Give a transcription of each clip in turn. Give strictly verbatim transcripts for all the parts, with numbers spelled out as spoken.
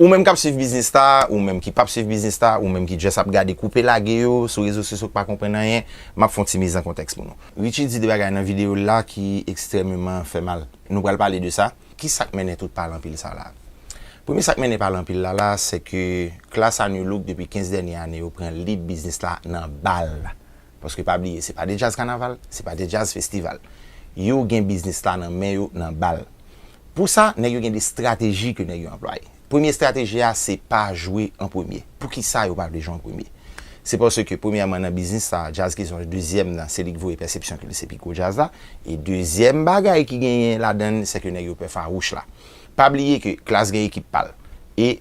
Ou menm k ap swiv biznis la, ou menm ki p ap swiv biznis la, ou menm ki just ap gade koupe lage yo sou rezo sosyo k pa konprann anyen, m ap fè yon ti miz an kontèks pou nou. Richie di de bagay nan videyo l la ki ekstrèmeman fè mal. Nou pral pale de sa. Ki sa k mennen tout pale anpil sa la? Premye sa k mennen pale anpil la la, se ke klas a Nu Look depi kenz dènye ane yo pran lead biznis la nan bal. Paske pa bliye, se pa de djaz kanaval, se pa de djaz festival. Yo gen biznis la nan men yo nan bal. Pou sa, nèg yo gen de estrateji ke nèg yo anplwaye. Premye estrateji a, se pa jwe an premye. Poukisa yo pa vle jwe an premye? Se paske, premyèman, nan biznis sa, djaz ki se dezyèm nan, se li k voye pèsepsyon ke li se pi gwo djaz la. E dezyèm bagay ki genyen ladan l, se ke nèg yo pè fawouch la. Pa bliye ke Klass gen ekip pa l. E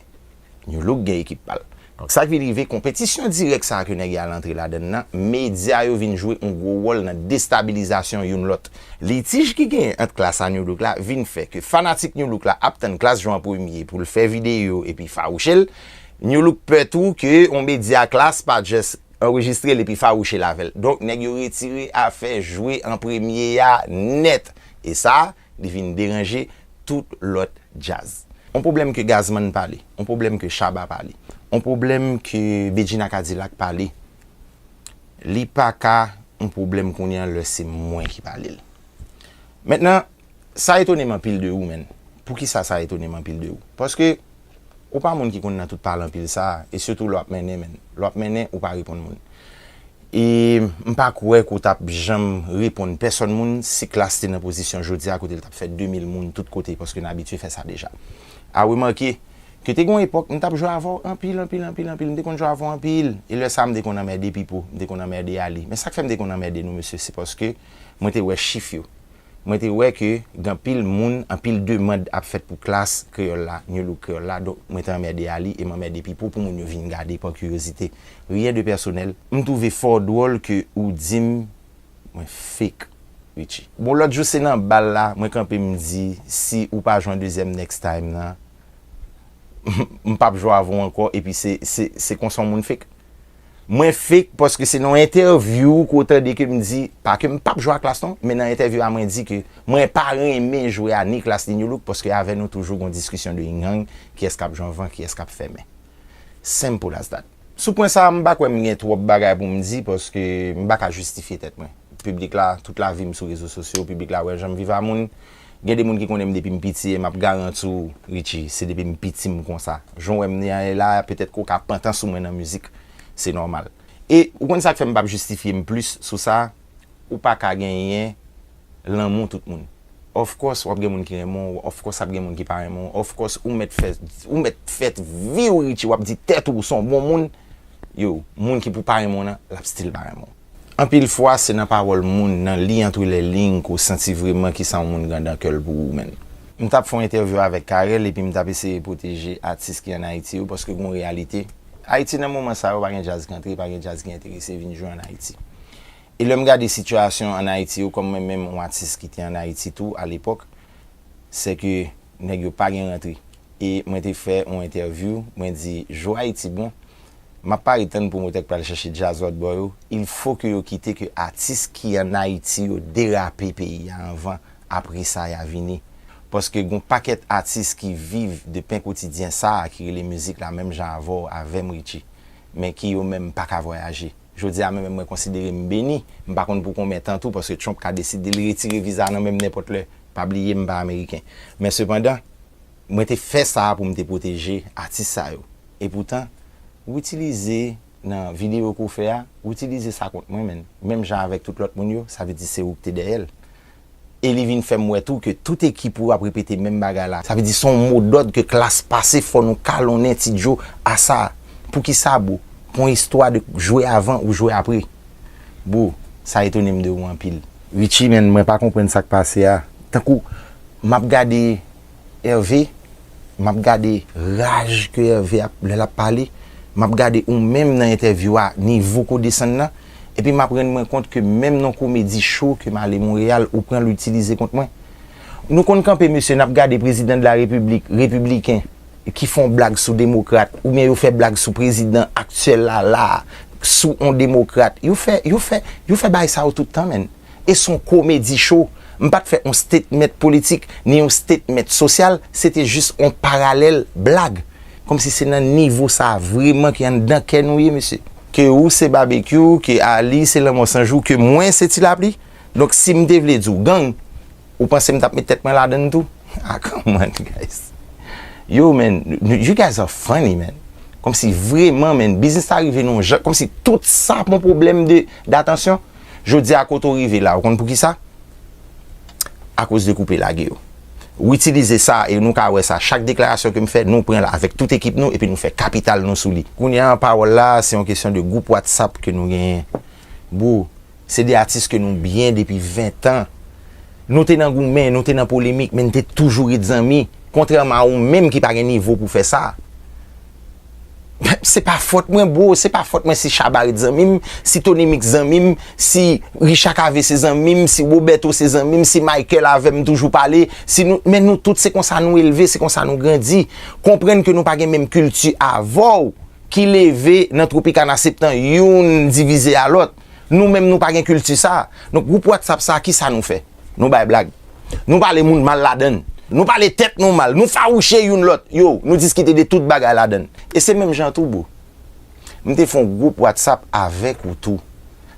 Nu Look gen ekip pa l. Donk, sa k vin rive, konpetisyon dirèk sa a ke nèg y al antre ladan l nan, medya yo vin jwe yon gwo wòl nan destabilizasyon youn lòt. Litij ki genyen ant Klass a Nu Look la vin fè ke fanatik Nu Look la ap tann Klass jwe an premye pou l fè videyo epi fawouche l. Nu Look pè tou ke yon medya Klass pa just anrejistre l epi fawouche l avè l. Donk, nèg yo retire afè jwe an premye a nèt. E sa, li vin deranje tout lòt djaz. On pwoblèm ke Gazman pale, on pwoblèm ke Shabba pale, on pwoblèm ke Bedjine Cadillac pale, li pa ka on pwoblèm kounye a lè se mwen ki pale l. Mentnan, sa etone m anpil de ou, menn. Poukisa sa etone m anpil de ou? Paske ou pa moun ki konn nan tout pale anpil sa, e sitou lè w ap mennen, menn. Lè w ap mennen, ou pa reponn moun. E m pa kwè ke w t ap janm reponn pèsòn moun si Klass te nan pozisyon jodi a kote l t ap fè de mil moun tout kote, paske n abitye fè sa deja. A remake ke te gen yon epòk, m t ap jwe avè w anpil, anpil, anpil, anpil. M te konn jwe avè w anpil. E lè sa a, m te konn anmède Pipo, m te konn anmède Ali. Men sa k fè m te konn anmède nou, mesye, se paske mwen te wè chif yo. Mwen te wè ke gen anpil moun, anpil demann ap fèt pou Klass kreyòl la, Nu Look kreyòl la, donk mwen te anmède Ali e m anmède Pipo pou moun yo vin gade pa kiryozite. Rien de pèsonèl. M twouve fò dwòl ke ou di m mwen fake, Richie. Bon, lòt jou se nan bal la, mwen kanpe m di, si ou pa jwe an dezyèm next time nan, m p ap jwe avè w ankò, epi se, se, se konsa yon moun fake. Mwen fake paske se nan entèvyou ke w tande ke m di, pa ke m p ap jwe a Klass non, men nan entèvyou a mwen di ke mwen pa renmen jwe a ni Klass ni Nu Look paske avè nou toujou gon diskisyon de yin yang, kiyès k ap jwe anvan, kiyès k ap fèmen. Simple as that. Sou pwen sa a, m pa kwè m gen twòp bagay pou m di paske m pa ka jistifye tèt mwen. Piblik la, tout lavi m sou rezo sosyo, piblik la wè jan m viv a moun. Gen de moun ki konnen m depi m piti e m ap garanti w, Richie, se depi m piti m konsa. Jan w wè m ye la, petèt ke w ka pantan sou mwen nan mizik, se nòmal. E ou konn sa k fè m p ap jistifye m plis sou sa, ou pa ka genyen lanmou tout moun. Of course, w ap gen moun ki renmen w, of course, ap gen moun ki pa renmen w, of course, ou mèt fè, ou mèt fè vi w, Richie, w ap di tèt ou, ou se yon bon moun, yo, moun ki pou pa renmen w nan, l ap still pa renmen w. Anpil fwa, se nan pawòl moun, nan li entre les lignes, ke w santi vrèman kisa yon moun gen nan kè l pou ou menm. M t ap fè yon entèvyou avèk Carel, epi m t ap eseye pwoteje atis ki ann Ayiti yo, paske gen yon reyalite. Ayiti, nan moman sa yo, pa gen djaz ki antre, pa gen djaz ki enterese vin jwe ann Ayiti. E lè m gade sitiyasyon ann Ayiti yo, kòm mwen menm, yon atis ki te ann Ayiti tou, alepòk, se ke nèg yo pa gen rantre. E mwen te fè yon entèvyou, mwen di, jou Ayiti bon, m ap pare tann pwomotè k pral chèche djaz lòt bò yo, il faut que yo kite ke atis ki ann Ayiti yo derape peyi a anvan, apre sa y a vini. Paske gon pakèt atis ki viv de pen kotidyen sa a ki rele mizik la menm jan avè w, avè m, Richie, men ki yo menm pa ka vwayaje. Jodi a menm mwen konsidere m beni, m pa konn pou konbyen tan tou, paske Trump ka deside l retire viza nan men m nenpòt lè. Pa bliye m pa ameriken. Men sepandan, mwen te fè sa a pou m te pwoteje atis sa yo. Epoutan, w itilize nan videyo ke w fè a, w itilize sa kont mwen, menn. Menm jan avèk tout lòt moun yo, sa vle di se ou ki te dèyè l. E li vin fè m wè tou ke tout ekip ou ap repete menm bagay la. Sa vle di se yon modòd ke Klass pase, fò nou kalonnen Ti Djo a sa. Poukisa, bro? Pou yon istwa de jwe avan ou jwe apre. Bro, sa etone m de ou anpil. Richie, menn, mwen pa konprann sa k pase a. Tankou, m ap gade Hervé, m ap gade raj ke Hervé ap, lè l ap pale, m ap gade ou menm nan entèvyou a, nivo ke w desann nan, epi m ap rann mwen kont ke menm nan komedi cho ke m ale Monreyal, ou pran l, ou itilize kont mwen. Nou konn kanpe, mesye, n ap gade prezidan de la repiblik, repibliken, ki fè yon blag sou demokrat, oubyen yo fè blag sou prezidan aktyèl la, la, sou yon demokrat. Yo fè, yo fè, yo fè bagay sa yo tout tan, menn. E se yon komedi cho. M pa t fè yon statement politik, ni yon statement sosyal, se te jis yon paralèl blag. Kòmsi se nan nivo sa a vreman ki anndan kè nou ye, mesye. Ke ou se Babekyou, ke Ali se Lanmò San Jou, ke mwen se Ti Lapli. Donk, si m te vle di w gang, ou panse m t ap met tèt mwen ladan l tou? Ah, come on, guys. Yo, man, you guys are funny, man. Kòmsi vreman, man, biznis la rive nan yon jan, kòmsi tout sa pran pwoblèm de, datansyon. Jodi a, kote w rive la, ou konn poukisa? Akoz de koupe lage yo. Ou itilize sa, e nou ka wè sa, chak deklarasyon ke m fè, nou pran l avèk tout ekip nou, epi nou fè kapital nou sou li. Kounye a, pawòl la, se yon kesyon de gwoup WhatsApp ke nou genyen. Bro, se de atis ke nou byen depi ven tan. Nou te nan goumen, nou te nan polemik, men n te toujou ret zanmi. Kontrèman a ou menm ki pa gen nivo pou fè sa. Se pa fòt mwen, bro, se pa fòt mwen si Shabba ret zanmi m, si Tony Mix zanmi m, si Richard Cavé se zanmi m, si Roberto se zanmi m, si Michael avè m toujou pale, si nou, men nou tout se konsa nou elve, se konsa nou grandi. Konprann ke nou pa gen menm kilti avè w ki leve nan Tropicana Septan, youn divize a lòt. Nou menm nou pa gen kilti sa. Donk, gwoup WhatsApp sa, kisa nou fè? Nou bay blag. Nou pale moun mal ladan l. Nou pale tèt nou mal. Nou fawouche youn lòt. Yo, nou diskite de tout bagay ladan l. E se menm jan tou, bro. M te fè yon gwoup WhatsApp avèk ou tou.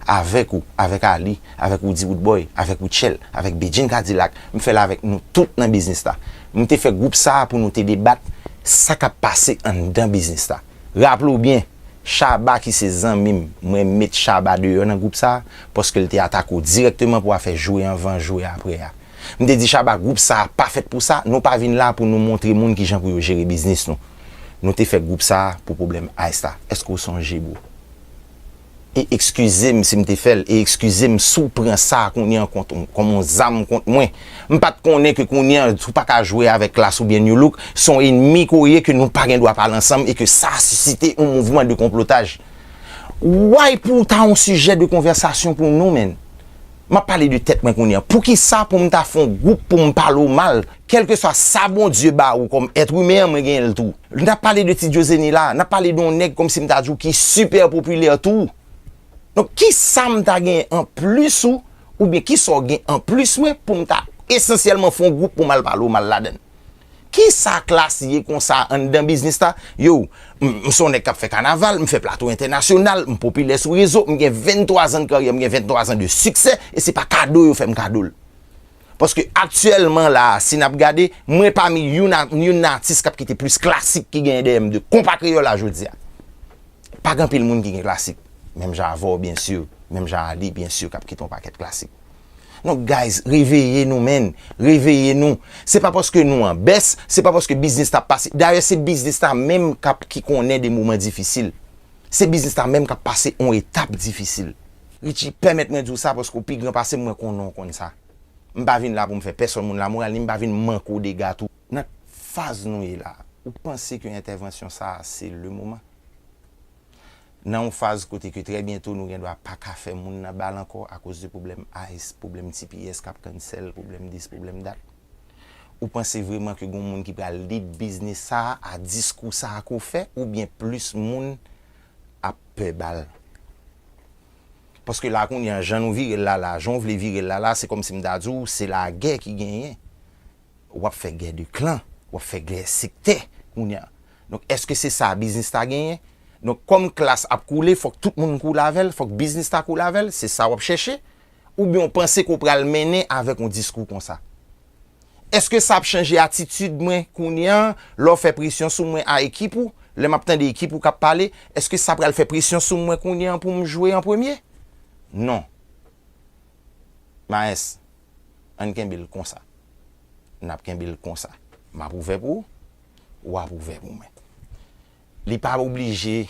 Avèk ou, avèk Ali, avèk Roody Roodboy, avèk Rutshelle, avèk Bedjine Cadillac. M fè l avèk nou tout nan biznis la. M te fè gwoup sa a pou nou te debat sa k ap pase anndan biznis la. Raple w byen, Shabba ki se zanmi m, mwen met Shabba deyò nan gwoup sa a, paske l te atake w dirèkteman pou afè jwe anvan, jwe aprè a. M te di Shabba, gwoup sa a pa fèt pou sa, nou pa vin la pou nou montre moun kijan pou yo jere biznis nou. Nou te fè gwoup sa a pou pwoblèm Ice la. Èske w sonje, bro? E ekskize m si m te fè l, e ekskize m si w pran sa kounye an kont, kòm yon zam kont mwen. M pa t konnen ke kounye an, ou pa ka jwe avèk Klass oubyen Nu Look, se yon enmi ke w ye ke nou pa gen dwa pale ansanm e ke sa sisite yon mouvman de konplotaj. Why pou w ta yon sijè de konvèsasyon pou nou, menn? M ap pale de tèt mwen kounye an. Poukisa pou m ta fè yon gwoup pou m pale w mal? Kèlkeswa sa Bondye ba ou kòm èt imen an, mwen genyen l tou. N ap pale de Ti Djozeni la, n ap pale de yon nèg kòmsi m ta di w ki sipè popilè tou. Donk, kisa m ta genyen anplis ou, oubyen kisa w gen anplis mwen pou m ta esansyèlman fè yon gwoup pou m al pale w mal ladan l? Kisa Klass ye konsa anndan biznis la? Yo, m, m se yon nèg k ap fè kanaval, m fè plato entènasyonal, m popilè sou rezo, m gen venntwa zan de karyè, m gen venntwa zan de siksè, e se pa kado yo fè m kado l. Paske aktyèlman la a, si n ap gade, mwen pami youn a, youn nan atis k ap kite plis klasik ki genyen dèyè m de konpa kreyòl la jodi a. Pa gen anpil moun ki gen klasik. Menm jan avè w, byen si. Menm jan Ali, byen si, k ap kite yon pakèt klasik. Donk, guys, reveye nou, menn. Reveye nou. Se pa paske nou an bès, se pa paske biznis la ap pase. Dayè, se biznis la menm k ap, ki konnen de moman difisil. Se biznis la menm k ap pase yon etap difisil. Richie, pèmèt mwen di w sa paske w pi gran pase m, mwen konnen w konn sa. M pa vin la pou m fè pèsonn moun lamoral, ni m pa vin manke w dega tou. Nan faz nou ye la, ou panse ke entèvansyon sa a se le moman? Nan yon faz kote ke trè byento nou gen dwa pa ka fè moun nan bal ankò akoz de pwoblèm Ice, pwoblèm T P S k ap cancel, pwoblèm dis, pwoblèm dat. Ou panse vrèman ke gen yon moun ki pral lead biznis sa a, a diskou sa a ke w fè, oubyen plis moun ap pè bal? Paske la kounye a, jan nou vire l la la, jan w vle vire l la la, se kòmsi m ta di w, se lagè ki genyen. W ap fè gè de klan, w ap fè gè sektè kounye a. Donk, èske se sa biznis la genyen? Donk, kòm Klass ap koule, fòk tout moun koule avè l, fòk biznis la koule avè l, se sa w ap chèche? Oubyen w panse ke w pral mennen avèk yon diskou konsa? Èske sa ap chanje atitid mwen kounye a, lè w fè presyon sou mwen a ekip ou, lè m ap tande ekip ou k ap pale, èske sa pral fè presyon sou mwen kounye a pou m jwe an premye? Non. Maes, ann kenbe l konsa. N ap kenbe l konsa. M ap ouvè pou ou, w ap ouvè pou mwen. Li pa oblije,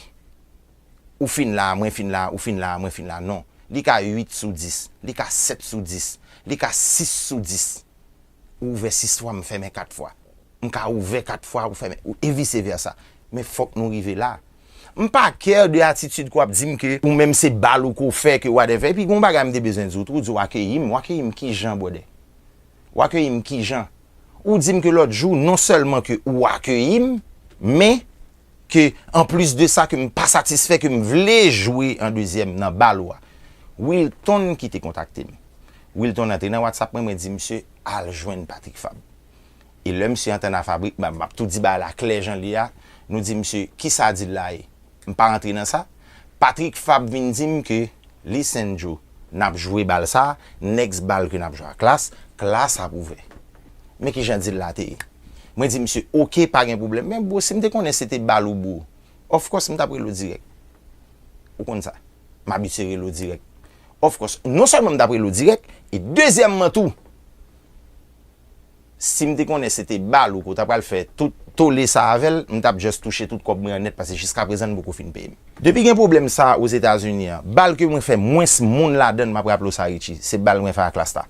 ou fin la, mwen fin la, ou fin la, mwen fin la, non. Li ka uit sou dis, li ka sèt sou dis, li ka sis sou dis. Ou ouvè sis fwa, m fèmen kat fwa. M ka ouvè kat fwa, ou fèmen, e vise vèsa. Men fòk nou rive la. M pa care de atitid ke w ap di m ke ou menm se bal ou ke w fè, ke whatever. Epi gen yon bagay m te bezwen di w tou, w di w akeyi m. W akeyi m kijan, brother? W akeyi m kijan? Ou di m ke lòt jou, non sèlman ke ou akeyi m, men ke, anplis de sa, ke m pa satisfè, ke m vle jwe an dezyèm nan bal ou a. Wilton ki te kontakte m. Wilton antre nan WhatsApp mwen, mwen di misye al jwenn Patrick Fabre. E lè misye antre nan fabrik, m ap, m ap tou di bagay la klè jan l ye a, Nou di misye, "Kisa deal la ye?" M pa rantre nan sa. Patrick Fabre vin di m ke, "Listen Joe, n ap jwe bal sa, next bal ke n ap jwe a Klass, Klass ap ouvè." Men kijan deal la te ye. Mwen di misye, "Ok, pa gen pwoblèm." Men bro, si m te konnen se te bal ou bro, of course m t ap rele w dirèk. Ou konn sa. M abitye rele w dirèk. Of course, non sèlman m t ap rele w dirèk, e dezyèmman tou, si m te konnen se te bal ou ke w ta pral fè tout tole sa avè l, m t ap just touche tout kòb mwen an nèt, paske jiskaprezan n poko fin peye m. Depi gen pwoblèm sa Ozetazini an, bal ke mwen fè mwens moun ladan l, m ap raple w sa Richie, se bal mwen fè a Klass la.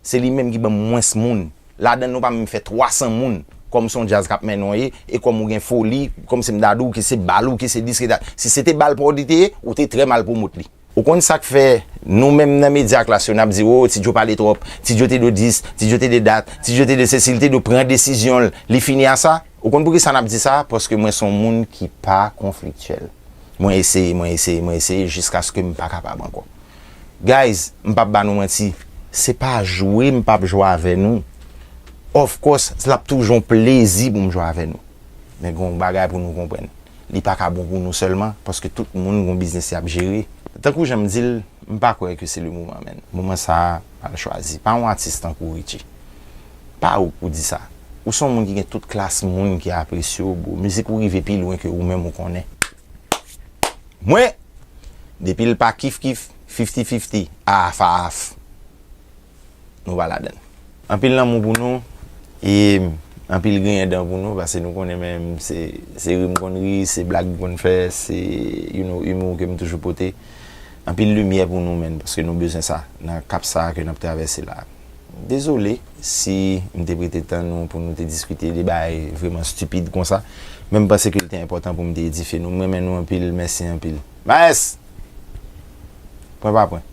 Se li menm ki ban m mwens moun. Ladan l nou pa menm fè twa san moun. Kòm se yon djaz k ap mennen w ye, e kòm ou gen foli, kòm se m ta di w ke se bal ou, ke se dis, ke dat. Si se te bal pa w li te ye, ou te trè mal pwomot li. Ou konn sa k fè nou menm nan medya Klass yo n ap di, "O, Ti Joe pale twòp, Ti Joe te dwe dis, Ti Joe te dwe dat, Ti Joe te dwe sesi, li te dwe pran desizyon l, li fini a sa." Ou konn poukisa n ap di sa? Paske mwen se yon moun ki pa konfliktyèl. Mwen eseye, mwen eseye, mwen eseye jiskaske m pa kapab ankò. Guys, m p ap ba nou manti, se pa jwe m p ap jwe avè nou. Of course, l ap toujou yon plezi pou m jwe avè nou. Men gen yon bagay pou nou konprann. Li pa ka bon pou nou sèlman, paske tout moun gen yon biznis y ap jere. Tankou jan m di l, m pa kwè ke se le moman, menn. Moman sa a, al chwazi. Pa yon atis tankou Richie. Pa ou k pou di sa. Ou se yon moun ki gen tout klas moun ki apresye w, bro. Mizik ou rive pi lwen ke ou menm ou konnen. Mwen, depi l pa kif kif, fifty fifty, half half, nou pa ladan l. Anpil lanmou pou nou, e anpil griyen dan pou nou, paske nou konnen menm se, se ri m konn ri, se blag m konn fè, se, you know, humour ke m toujou pote. Anpil limyè pou nou, menn, paske nou bezwen sa nan kap sa ke n ap travèse la. Dezole si m te prete tan nou pou nou te diskite de bagay vreman stipid konsa, men m panse ke l te enpòtan pou m te edifye nou. M renmen nou anpil, mèsi anpil. Maes! Pwen pa pwen.